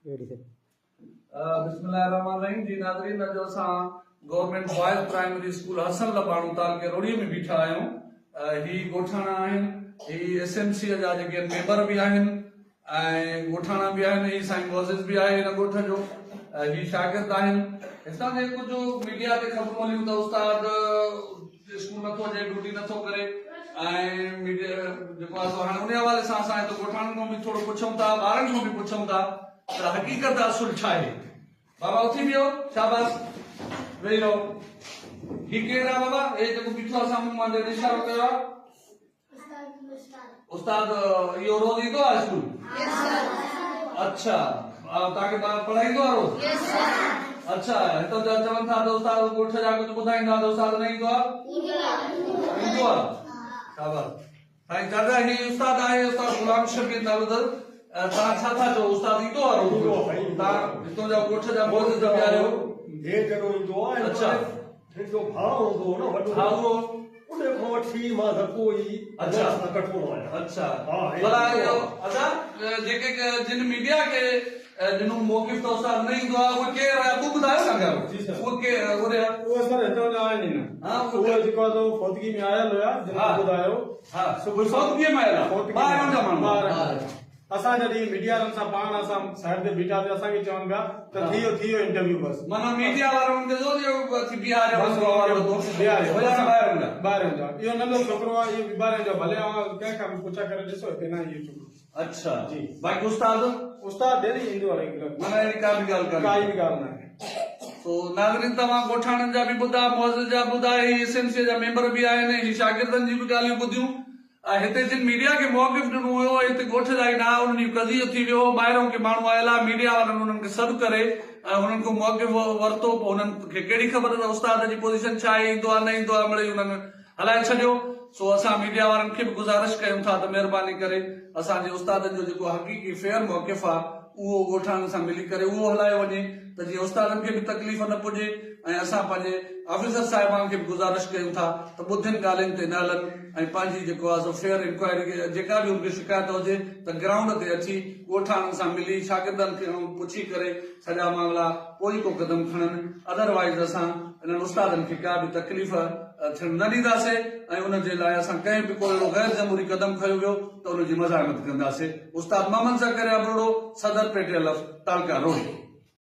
Ready سر. بسم الله الرحمٰن الرحيم جي ناظرين اڄ اسان government boys primary school Hassan Labano تعلقي روهڙي ۾ بيٺا آهيون هي ڳوٺاڻا آهن هي ايس ايم سي جا جيڪي ميمبر به آهن ۽ ڳوٺاڻا به آهن هي سائين معزز به آهي هن ڳوٺ جو هي شاگرد آهن هتان جي ڪجهه ميڊيا تي خبرون هليون ته استاد اسڪول نٿو اچي ڊيوٽي نٿو ڪري ۽ ميڊيا جيڪو آهي سو هاڻي ان حوالي سان اسان هتي ڳوٺاڻن کان به ٿورو پڇون ٿا ٻارن کان به پڇون ٿا ته حقيقت اصل ڇا آهي بابا اٿي بيهو شاباس ويهي رهو هي ڪير آهي بابا هي جيڪو بيٺو آهي سامهون مان جڏهن اشارو ڪيو آهي استاد اهو روز ايندو آهي اسڪول اڇا توهان کي پڙهائيندو آهي روز اڇا هتان جا چون ٿا ته استاد ڳوٺ جا ڪجهه ٻڌائيندا ته استاد نه ايندو آهي ايندو آهي شاباس سائين دادا هي استاد آهي استاد غلام شبير تعلقدار توهان ڇا ٿا چئو استاد ايندو آهي روز توهان هتان جا ڳوٺ جا معزز به آهيو هي جڏو ايندو آهي اڇا هن جو ڀاء هوندو هو نه وڏو ها اهو ان کان وٺي مان ڌڪو ئي اڇا سان ڪٺو آهيان اڇا ها ڀلا اهو ادا جيڪي جن ميڊيا کي ڏنو موقف ته استاد نه ايندو آهي اهي ڪير آهي تون ٻڌايو نه گهر جي سر اهي ڪير اهي اهي سر هتان جا آهن ئي نه ها اهي جيڪو آهي سو فوتگي ۾ آيل هيا جن ها. ٻڌايو ها صبح فوتگي ۾ آيل فوتگي ٻاهران جا ماڻهو ٻاهران جا. اسان جڏهن ميڊيا وارن سان پاڻ اسان سائيڊ تي بيٺاسين اسان کي چون پيا ته ٿي ويو ٿي ويو انٽرويو بس معنيٰ ميڊيا وارن کي زور ڏيو اٿي بيهاريو بس بيهاريو هيا نه ٻاهران جا ٻاهران جا اهو ننڍو ڇوڪرو آهي اهو به ٻاهران جو ڀلي اوهان ڪنهن کان به پڇا ڪري ڏسو هتي نه آهي اهو ڇوڪرو اڇا جي. باقي استاد استاد ڊيلي ايندو آهي ريگيولر معنيٰ اهڙي ڪا به ڳالهه ڪانهي ڪائي به ڳالهه ناهي. سو ناظرين توهان ڳوٺاڻن جا به ٻڌا معزز جا ٻڌا هي ايس ايم سي جا ميمبر به آهن هي شاگردن جون به ڳالهيون ٻڌيون ۽ هتي جن ميڊيا کي موقف ڏنو هيو هتي ڳوٺ جا ئي نه ها انهن جو قضيو ٿي ويو هو ٻاهرئون ڪي ماڻهو آيل ها ميڊيا وارن انهن کي سڏ ڪري ۽ انهن کان موقف ورتو پوء انهن کي ڪهڙي خبر ته استاد جي پوزيشن ڇا آهي ايندو آهي نه ايندو آهي مڙئي انهن هلائي ڇڏيو سو اسان ميڊيا وارن کي به گذارش ڪيون ٿا ته مهرباني ڪري اسان جي استادن جو جيڪو حقيقي فيئر موقف آ اهو ڳوٺاڻن سان ملي ڪري اهو هلايو وڃي ته جيئن استادن کي به تڪليف نه پڄي ۽ اسان پنهنجي آفيسر صاحبان کي به گذارش ڪيون ٿا ته ٻڌين ڳالهين تي نه هلن ۽ پنهنجي جيڪو آ سو فيئر انڪوائري جيڪا به ان کي شڪايت هجي ته گرائونڊ تي اچي ڳوٺاڻن سان ملي شاگردن کي پڇي ڪري سڄا معاملا پوء ئي ڪو قدم کڻن ادر وائيز اسان انهن استادن کي ڪا به تڪليف ٿيڻ نه ڏينداسين ۽ ان جي لاء اسان ڪنهن به ڪو اهڙو غير جمهوري قدم کنيو ويو ته ان جي مزاحمت ڪنداسين. استاد محمد زڪريا ابڙو، صدر پي ٽي ايل ايف، تعلقه روهڙي.